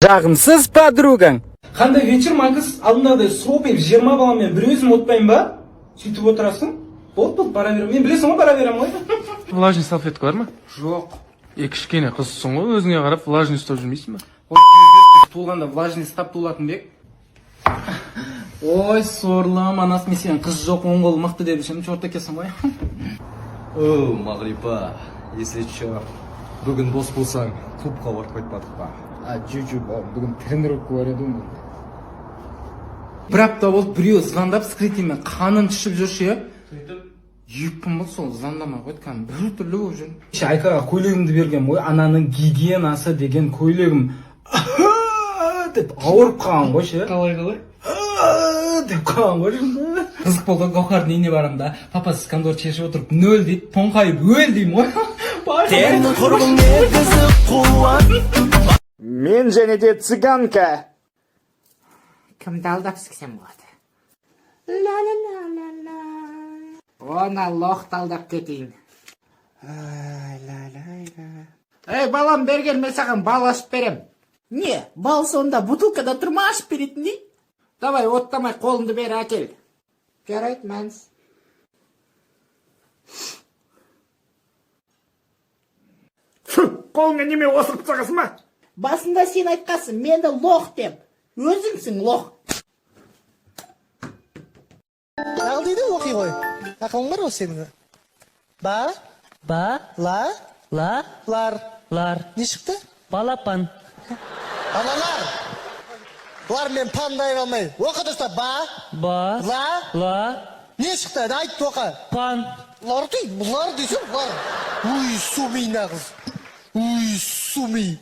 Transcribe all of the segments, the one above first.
Жағымсыз подругаң. Қандай вечер, Макс? Алдындағыдай сопиып 20 баламен бір өзім отпаймын ба? Сөйтіп отырасың? Болды, болды, бара беремін. Мен, білесің ғой, бара беремін ғой. Влажный салфетка бар ма? Жоқ. Е, кішкене қызсың ғой, өзіңе қарап влажный ұстап жүрмейсің ба? Ой, пиздец, туылғанда влажный ұстап туылатын бек. Ой, сорлым, анасы, мен сенің қыз жоқ, оң қолы мықты деп ішемін, черт екенсің ғой. Оу, Мағрипа, если чё, бүгін бос болсаң, клубқа барып қайтпадық па? А, жу, бүгін тренировка бар еді ғой. Бір апта болды, біреу звондап, скрытыймен қанын ішіп жүр ше. 2 күн болды, сол звондамай қойды, кәдімгі бір түрлі болып жүр. Кеше Айкаға көйлегімді бергенмін ғой, ананың гигиенасы деген көйлегім деп ауырып қалған ғой ше. Қалай, қалай? Деп қалған ғой. Қызық болды ғой, Гауһардың үйіне барамын да, папасы кондор шешіп отырып, нөл дейді, тоңқайып өл деймін ғой. Сенің құрбың негізі қуат. Мен және де цыганка. Кімді алдап сіксем болады? Ла ла ла ла ла. Оны лохты алдап кетейін. Ай, ла ла ла. Ей, балам, берген, мен саған бал ашып берем. Не, бал сонда бутылкада тұр ма ашып беретіндей? Давай, оттамай қолыңды бері әкел. Жарайды, мәнс. Қолыңа неме осырып тастағансың ба? Басында сен айтқансың, мені лох деп. Өзіңсің лох. Ал дейді, оқи ғой. Ақылың бар ғой сенің. Ба, Ба, ла, ла, лар. Лар. Не шықты? Балапан. Балалар. Лар мен панды айыра алмай. Оқы дұрыстап. Ба, Ба, ла, ла, не шықты? Айт, оқы. Пан. Лар дейді, лар десем, лар. Уй, суми нағыз. Уй, суми.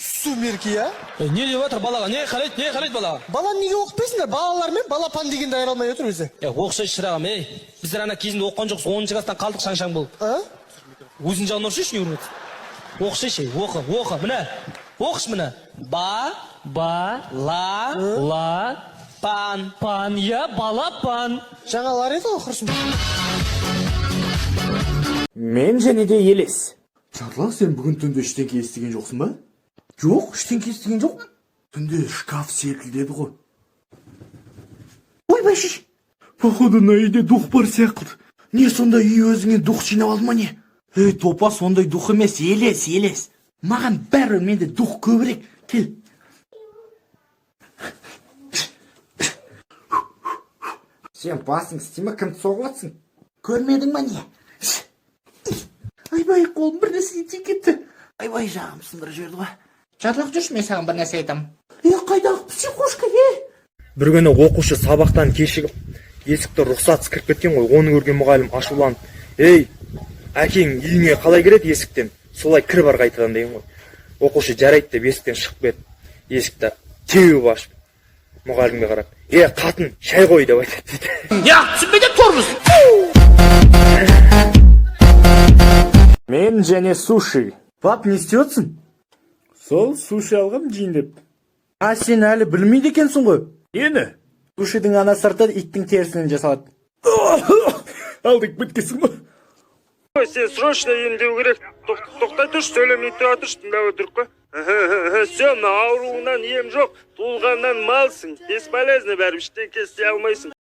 Сумерки, а? Не деп жатыр балаға? Не қарайды, не қарайды балаға? Баланы неге оқытпайсыңдар? Балалар мен балапан дегенді айыра алмай отыр өзі. Е, оқысайшы, шырағым, ей. Біздер ана кезінде оқыған жоқпыз, 10-класстан қалдық шаң-шаң болып. А? Өзің жағын ұрсайшы, не ұрып? Оқысайшы, ей, оқы, оқы, міне. Оқышы, міне. Ба, Ба, ла, ла, пан. Пан. Я, балапан. Жаңа лар еді ғой, құрсын. Мен және де елес. Чарлан, сен бүгін түнде ештеңке естіген жоқсың ба? Жоқ, ештеңке естіген жоқпын. Түнде шкаф селкілдеді ғой. Ойбай, шеш. Походу, мына үйде дух бар сияқты. Не, сонда үй өзіңе дух жинап алды ма, не? Ей, топас, ондай дух емес, елес, елес. Маған бәрібір, менде дух көбірек. Кел. Сен басың істей ме, кімді соғып жатсың? Көрмедің ба, не? Айбай, қолым бір нәрсеге тиіп кетті. Айбай, жағым сындырып жіберді ғой. Жатлақ, жүрші, мен саған бір нәрсе айтамын. Е, қайдағы психушка, е? Бір күні оқушы сабақтан кешігіп, есікті рұқсатсыз кіріп кеткен ғой. Оны көрген мұғалім ашуланып: «Ей, әкең үйіңе қалай кіреді есіктен, солай кір бар қайтадан», – деген ғой. Оқушы «жарайды» деп есіктен шығып кетіп, есікті теуіп ашып, мұғалімге қарап: «Е, қатын, шай қой», – деп айтады дейді. Неғып түсінбейді тормоз? Мен және суши. Пап, не істеп отырсың? Сол суши алғам жейін деп. А, сен әлі білмейді екенсің ғой. Нені? Сушидің ана сырты иттің терісінен жасалады. Алдық біткесің ғой. Сен срочно емдеу керек. Тоқтай тұршы, сөйлемей тұра тұршы, тыңдап отырық қой. Все, мына ауруыңнан ем жоқ, туылғаннан малсың, бесполезно бәрі, ештеңке істей алмайсың.